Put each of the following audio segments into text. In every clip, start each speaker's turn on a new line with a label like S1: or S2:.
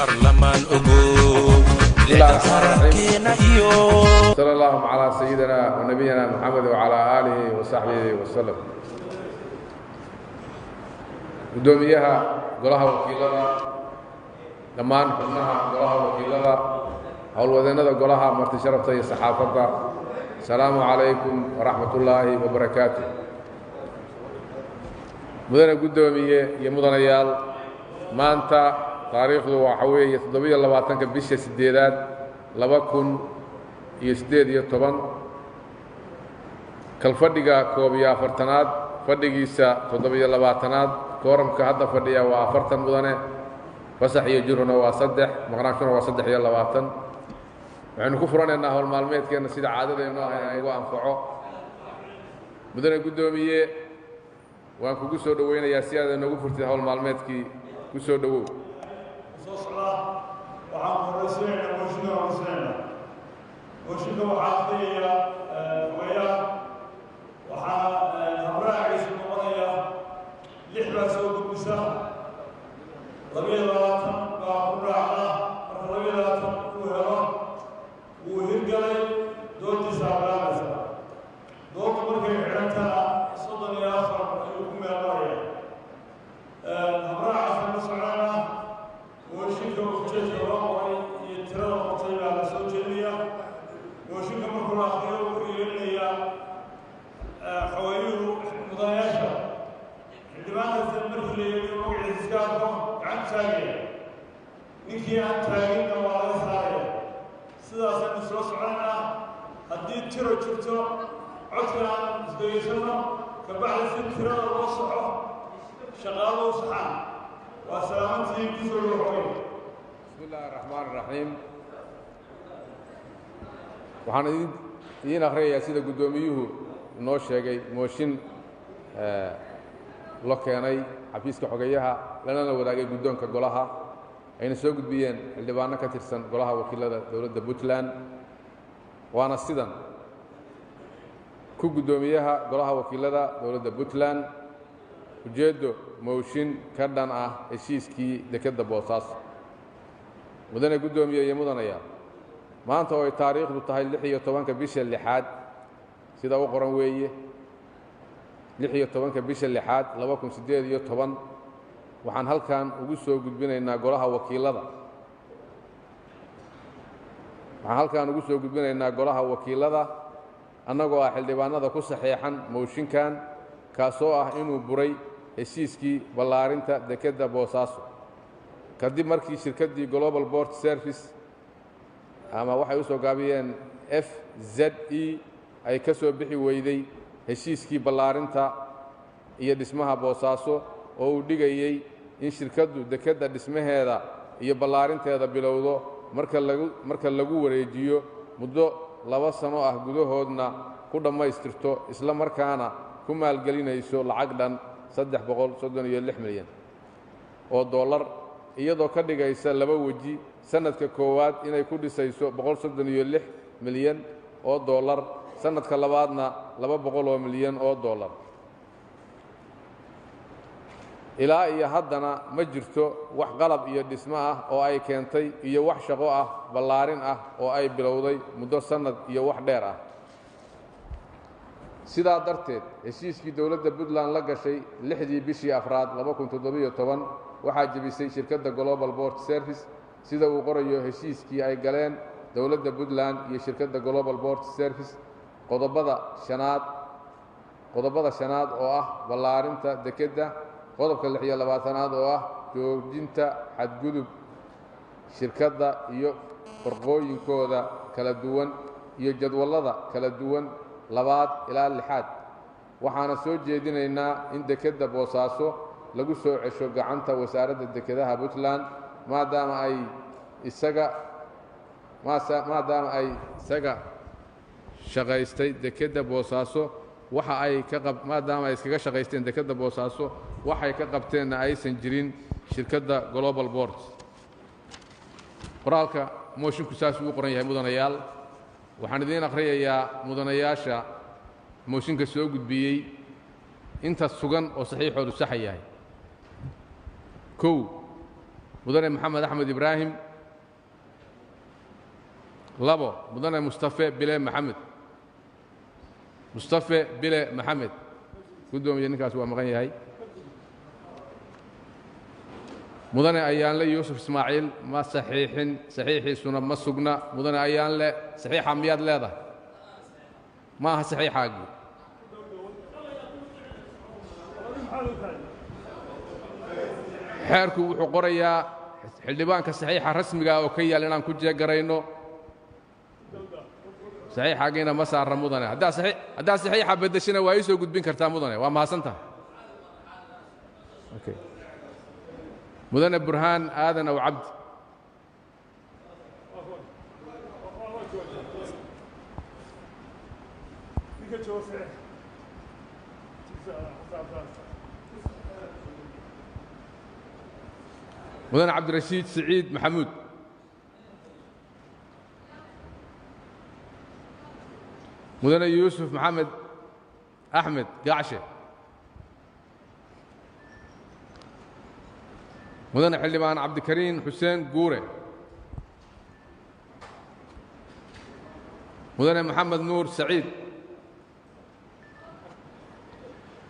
S1: Baarlamaan ogow qarankeena iyo
S2: Sala allahuma calaa sayidina wa nabiyina Maxamed wacalaa aalihi wa saxbihi wasalam. Guddoomiyaha golaha wakiilada, dhammaan xubnaha golaha wakiilada, howlwadeennada golaha, marti sharafta iyo saxaafadda, asalaamu calaykum waraxmat ullaahi wabarakaatu. Mudane guddoomiye iyo mudanayaal, maanta taariikhdu waxa weeye 27-ka bisha 8aad 2018, kalfadhiga 41aad, fadhigiisa 27aad. Kooramka hadda fadhiya waa 40 mudane, fasax iyo jirhuna waa 3, maqnaanshuna waa 23. Waxaynu ku furanaynaa howl maalmeedkeenna sida caadadaynoo ah inagu anfaco. Mudane guddoomiye, waan kugu soo dhoweynayaa si aad inoogu furtid howl maalmeedkii. Ku soo dhowow.
S3: Soo socda waxaan horaysiinaynaa mooshinka. Horaysiinaynaa mooshinka. Waxaa aqriyayaa xogeyaha, waxaana habraaciisu noqonaya 6 baa soo gudbisa, 22 baa ku raacda. Marka 22 uu helo, wuu hirgalay, doodiisa ablaabaysa. Doodda markay xidhantana 34 ayuu ku meel maraya. Habraacaasaan la soconana. Mooshinka ujeedka loo qoray iyo tirada qortay baa la soo jeedinaya. Mooshinka markuu la akriyo, wuxuu yeelinayaa xogayuhu mudanayaasha. Xildhibaan kasta markii la yeeliyo magaciisa iska arko gacan taagaya, ninkii aan taaginna waa laga saaraya. Sidaasaynu soo soconanaa. Haddii tiro jirto, codka aan isdhegaysano, kabacdi si tirada loo soco shaqaalo u saxaan. Waa salaamantii. Kusoo dhow, xogay.
S2: Bismi illaahi araxmaan iraxiim. Waxaan idiin akhriyayaa sida guddoomiyuhu inoo sheegay mooshin lo keenay xafiiska xogeyaha, lanala wadaagay guddoonka golaha, ayna soo gudbiyeen xildhibaano ka tirsan golaha wakiilada dowladda Puntland, waana sidan: ku guddoomiyaha golaha wakiilada dowladda Puntland, ujeeddo mooshin ka dhan ah heshiiskii dekedda Boosaaso. Mudane guddoomiye iyo mudanayaal, maanta oo ay taariikhdu tahay 16-ka bisha lixaad, sida u qoran weeye, 16-ka bisha lixaad 2018, waxaan halkan ugu soo gudbinaynaa golaha wakiilada, waxaan halkan ugu soo gudbinaynaa golaha wakiilada, annagoo ah xildhibaanada ku saxeexan mooshinkan, kaasoo ah inuu buray heshiiskii ballaarinta dekedda Boosaaso, kadib markii shirkaddii Global Port Service, ama waxay u soo gaabiyeen FZE, ay ka soo bixi weyday heshiiskii ballaarinta iyo dhismaha Boosaaso, oo uu dhigayey in shirkaddu dekedda dhismaheeda iyo ballaarinteeda bilowdo marka lagu wareejiyo, muddo 2 sano ah gudahoodna ku dhammaystirto, isla markaana ku maalgelinayso lacag dhan 336 milyan oo dollar, iyadoo ka dhigaysa laba weji: sannadka koowaad inay ku dhisayso 136 milyan oo dollar, sannadka labaadna 200 oo milyan oo dollar. Ilaa iyo haddana ma jirto wax qalab iyo dhismo ah oo ay keentay iyo wax shaqo ah ballaarin ah oo ay bilowday muddo sannad iyo wax dheer ah. Sidaa darteed, heshiiskii dowladda Puntland la gashay 6dii bishii afraad 2017 waxaa jebisay shirkadda Global Port Service, sida uu qorayo heshiiskii ay galeen dowladda Puntland iyo shirkadda Global Port Service, qodobada shanaad, qodobada shanaad oo ah ballaarinta dekedda, qodobka 26aad oo ah joojinta xadgudub shirkadda iyo farqooyinkooda kala duwan, iyo jadwallada kala duwan labaad ilaa lixaad. Waxaana soo jeedinaynaa in dekedda Boosaaso lagu soo cesho gacanta Wasaaradda Dekedaha Puntland, maadaama ay isaga shaqaystay dekedda Boosaaso waxa ay ka qab maadaama ay iskaga shaqaysteen dekedda Boosaaso, waxay ka qabteenna aysan jirin shirkadda Global Port. Qoraalka moshinku saas uu qoran yahay. Mudanayaal, waxaan idiin akhriyayaa mudanayaasha mooshinka soo gudbiyey inta sugan oo saxiixoodu saxa yahay. 1. Mudane Maxamed Axmed Ibraahim. 2, Mudane Mustafe Bile Maxamed. Mustafe Bile Maxamed, guddoomiye, ninkaas waa maqan yahay. Mudane Ayaanle Yuusuf Ismaaciil ma saxiixin, saxiixiisuna ma sugna. Mudane Ayaanle, saxiixa miyaad leedahay? Ma aha saxiixaagii. Xeerku wuxuu qorayaa xildhibaanka saxiixa rasmigaa oo ka yaal inaan ku jeegarayno. Saxiixaagiina ma saara, mudane. Haddaad saxiixa beddeshana waa ii soo gudbin kartaa, mudane. Waa mahadsan tahay. Okay. Mudane Burhaan Aadan Aw Cabdi. Mudane Cabdirashiid Siciid Maxamuud. Mudane Yuusuf Maxamed Axmed Gacshe. Mudane xildhibaan Cabdikariin Xuseen Guure. Mudane Maxamed Nuur Saciid.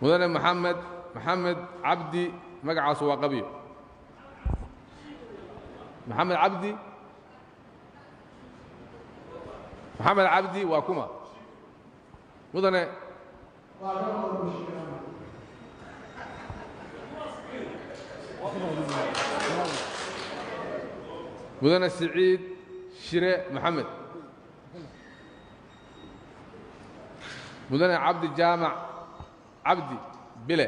S2: Mudane Maxamed Maxamed Cabdi, magacaas waa qabyo. Maxamed Cabdi, Maxamed Cabdi waa kuma, mudane? Mudane Siciid Shire Maxamed. Mudane Cabdi Jaamac Cabdi Bile.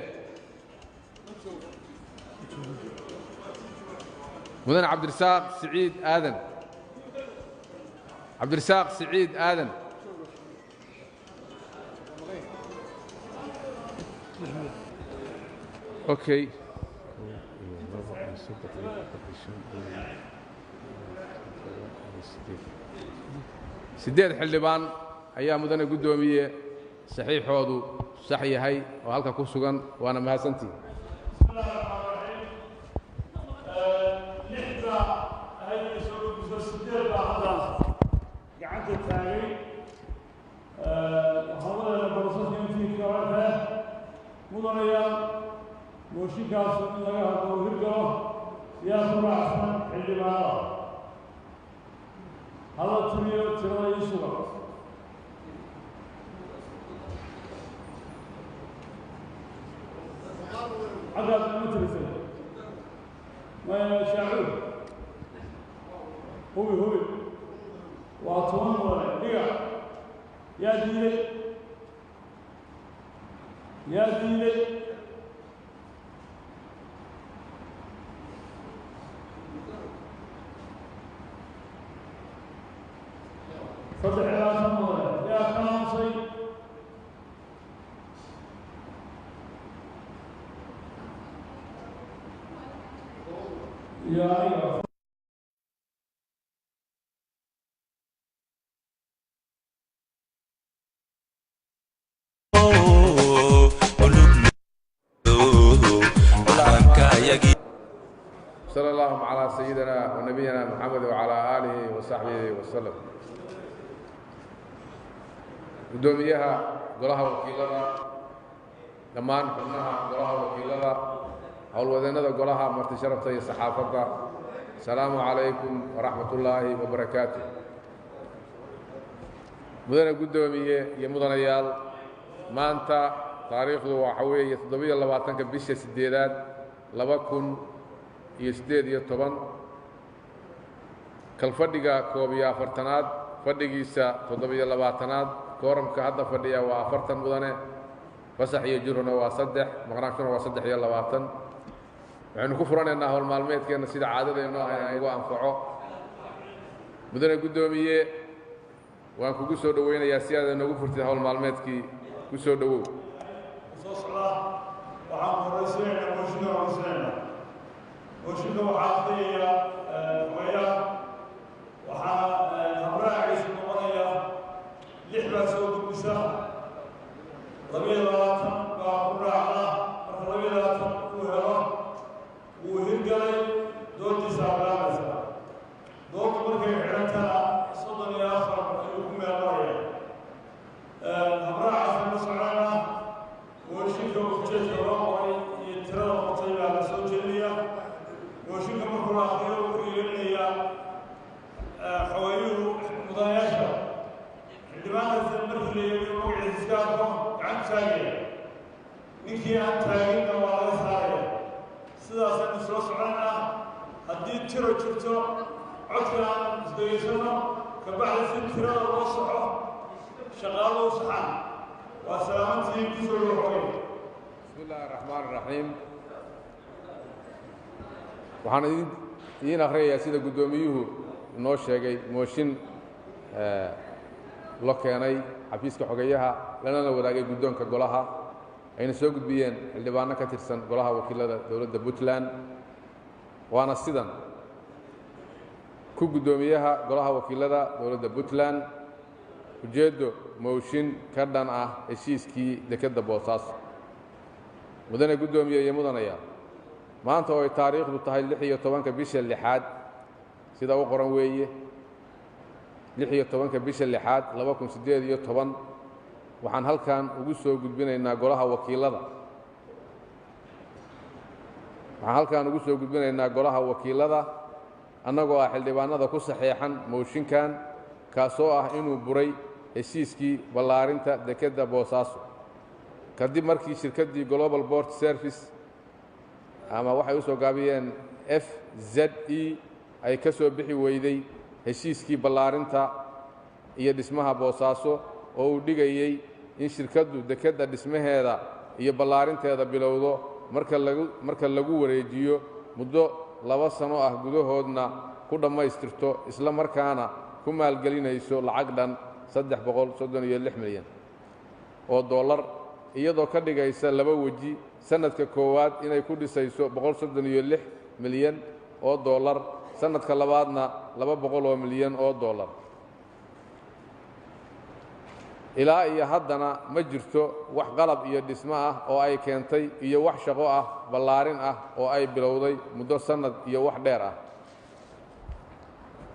S2: Mudane Cabdirasaaq Siciid Aadan. Cabdirasaaq Siciid Aadan. Okay. 8 xildhibaan ayaa, mudane guddoomiye, saxiixoodu sax yahay oo halka ku sugan, waana mahadsantihi.
S3: بسم الله الرحمن الرحيم. Lixda ahayd soo gudbiso, sideed baa hadda gacanta taagay. Waxaan wadaynaa process-ka intii kale. Mudanayaal, mooshinkaas in laga hadlo uu hirgalo, yaa ku raacsan xildhibaanada? Hala tiriyo tirada ii sugan. Xaggaad ma tirisay? Maya, shaacuur, hubi, hubi. Waa 10 mudane. Dhiga. Yaa diiday? Yaa diiday? 23 mudane. Yaa ka aamusay? Iyo aniga.
S1: Calankayagii.
S2: صلى اللهم على سيدنا ونبينا محمد وعلى آله وصحبه وسلم. Guddoomiyaha golaha wakiilada, dhammaan xubnaha golaha wakiilada, howlwadeennada golaha, marti sharafta iyo saxaafadda, asalaamu calaykum waraxmat ullaahi wabarakaatu. Mudane guddoomiye iyo mudanayaal, maanta taariikhdu waxa weeye 27-ka bisha sideedaad 2018, kalfadhiga 41aad, fadhigiisa 27aad. Kooramka hadda fadhiya waa 40 mudane, fasax iyo jiruna waa 3, maqnaanshuna waa 23. Waxaynu ku furanaynaa howl maalmeedkeenna sida caadadaynoo ah inagu anfaco. Mudane guddoomiye, waan kugu soo dhoweynayaa si aad inoogu furtid howl maalmeedkii. Ku soo dhowow.
S3: Soo socda. Waxaan horeysiinaynaa mooshinka. Horeysiinaynaa mooshinka. Waxaa akhriyaya xogeyaha, waxaana habraaciisu noqonaya: lix baa soo gudbisa, 22 baa ku raacda. Marka 22 uu helo, wuu hirgalay. Doodiisa Ma jirto codka aan isdhegaysano kabacdi si tirada loo soxo, shaqaalo u saxaan. Waa salaamantii. Kusoo dhawo.
S2: Bismi illaahi araxmaan iraxiim. Waxaan idiin akhriyayaa, sida guddoomiyuhu inoo sheegay, mooshin lo keenay xafiiska xogeyaha lanana wadaagay guddoonka golaha, ayna soo gudbiyeen xildhibaano ka tirsan golaha wakiilada dowladda Puntland, waana sidan: ku guddoomiyaha golaha wakiilada dowladda Puntland, ujeeddo: mooshin ka dhan ah heshiiskii dekedda Boosaaso. Mudane guddoomiye iyo mudanaya, maanta oo ay taariikhdu tahay 16-ka bisha lixaad, sida u qoran weeye, 16-ka bisha lixaad 2018, waxaan halkan ugu soo gudbinaynaa golaha wakiilada waxaan halkan ugu soo gudbinaynaa golaha wakiilada, annagoo ah xildhibaanada ku saxeexan mooshinkan, kaasoo ah inuu buray heshiiskii ballaarinta dekedda Boosaaso, kadib markii shirkaddii Global Port Service, ama waxay u soo gaabiyeen FZE, ay ka soo bixi weyday heshiiskii ballaarinta iyo dhismaha Boosaaso, oo uu dhigayey in shirkaddu dekedda dhismaheeda iyo ballaarinteeda bilowdo marka lagu wareejiyo, muddo 2 sano ah gudahoodna ku dhammaystirto, isla markaana ku maalgelinayso lacag dhan 336 milyan oo dollar, iyadoo ka dhigaysa laba weji: sannadka koowaad inay ku dhisayso 136 milyan oo dollar, sannadka labaadna 200 oo milyan oo dollar. Ilaa iyo haddana ma jirto wax qalab iyo dhismo ah oo ay keentay iyo wax shaqo ah ballaarin ah oo ay bilowday muddo sannad iyo wax dheer ah.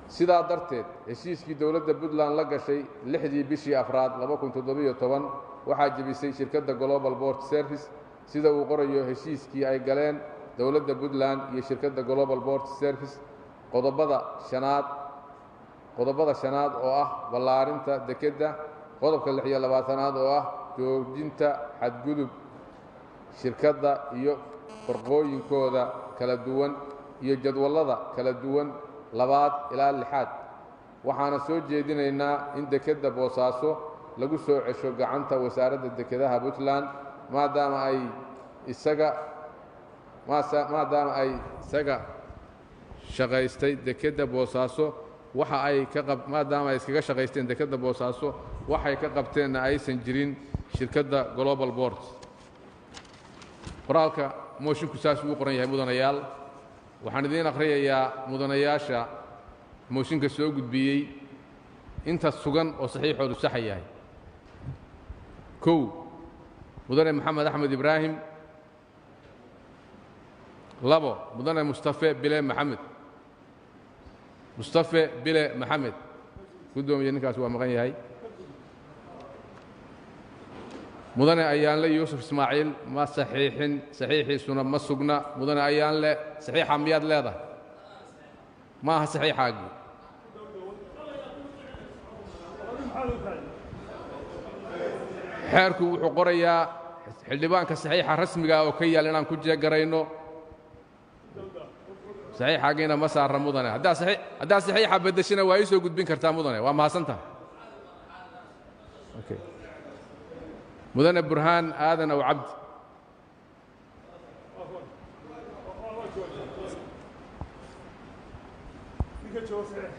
S2: Sidaa darteed, heshiiskii dowladda Puntland la gashay lixdii bishii afraad 2017 waxaa jebisay shirkadda Global Port Service, sida uu qorayo heshiiskii ay galeen dowladda Puntland iyo shirkadda Global Port Service, qodobada shanaad oo ah ballaarinta dekedda, qodobka 26-aad oo ah joojinta xadgudub shirkadda iyo farqooyinkooda kala duwan, iyo jadwallada kala duwan labaad ilaa lixaad. Waxaana soo jeedinaynaa in dekedda Boosaaso lagu soo cesho gacanta Wasaaradda Dekedaha Puntland, maadaama ay isaga shaqaystay dekedda Boosaaso waxa ay ka qab maadaama ay iskaga shaqaysteen dekedda Boosaaso, waxay ka qabteenna aysan jirin shirkadda Global Port. Qoraalka moshinku saas ugu qoran yahay. Mudanayaal, waxaan idiin akhriyayaa mudanayaasha mooshinka soo gudbiyey inta sugan oo saxiixoodu saxa yahay. Kow, mudane Maxamed Axmed Ibraahim. Labo, mudane Mustafe Bile Maxamed. Mustafe Bile Maxamed, guddoomiye, ninkaas waa maqan yahay. Mudane Ayaanle Yuusuf Ismaaciil ma saxiixin, saxiixiisuna ma sugna. Mudane Ayaanle, saxiixa miyaad leedahay? Ma aha saxiixaagii. Xeerku wuxuu qorayaa xildhibaanka saxiixa rasmigaa oo ka yaal inaan ku jeegarayno. Saxiixaagiina ma saara, mudane. Haddaad saxiixa beddeshana waa ii soo gudbin kartaa, mudane. Waa mahadsantaha. Okay. Mudane Burhaan Aadan Aw Cabdi.
S3: Ninka jooga.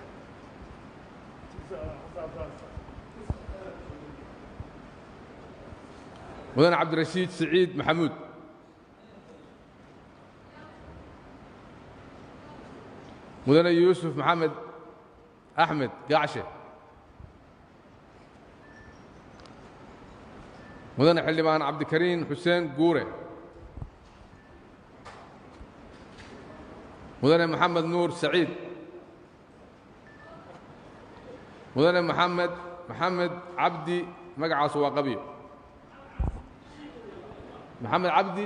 S2: Mudane Cabdirashiid Siciid Maxamuud. Mudane Yuusuf Maxamed Axmed Gacshe. Mudane xildhibaan Cabdikariin Xuseen Guure. Mudane Maxamed Nuur Saciid. Mudane Maxamed Maxamed Cabdi, magacaas waa qabyo. Maxamed Cabdi,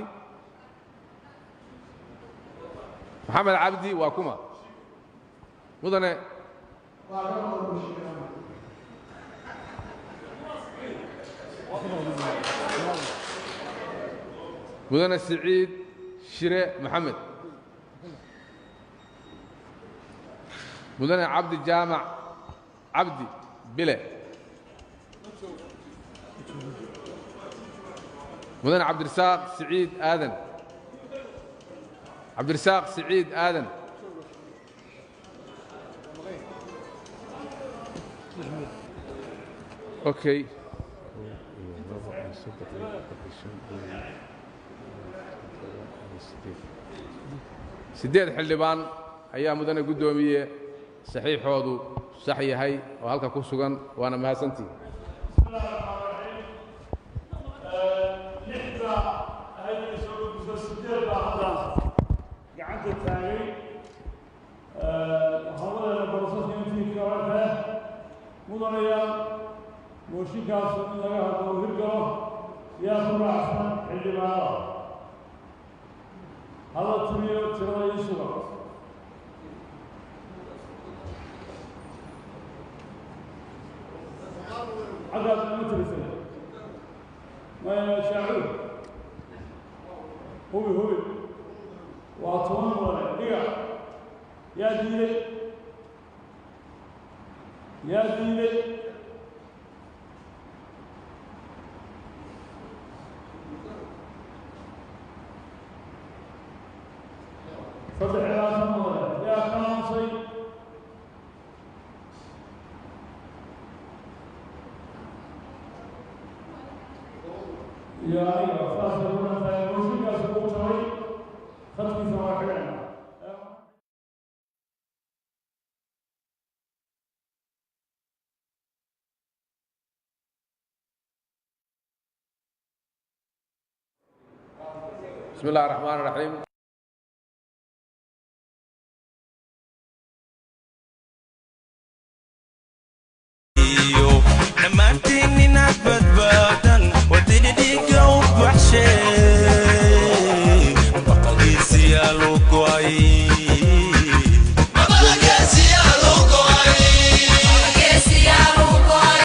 S2: Maxamed Cabdi waa kuma, mudane? Mudane Siciid Shire Maxamed. Mudane Cabdi Jaamac Cabdi Bile. Mudane Cabdirasaaq Siciid Aadan. Cabdirasaaq Siciid Aadan. Okay, 8 xildhibaan ayaa, mudane guddoomiye, saxiixoodu sax yahay oo halka ku sugan, waana mahadsantihi.
S3: Lix baa ahayd inay soo gudbiso, sideed baa hadda gacanta taagay. Waxaan wadaynaa borosaska intii kale. Mudanayaal, mooshinkaas in laga hadlo uu hirgalo yaa ku raacsan xildhibaanada? Hala tiriyo tirada ii sugan. Xaggaas ma tirisay? Maya, shaacuur, hubi, hubi, waa 10 mudane. Dhiga, yaa diiday? Yaa diiday? 23 mudane. Yaa ka aamusay? Iyo aniga saasay u dhantahay. Mooshinkaasi uu jabay, khadkiisa waa xidhayna.
S2: Bismi illahi raxmaan raxiim.
S1: Iyo dhammaantiin.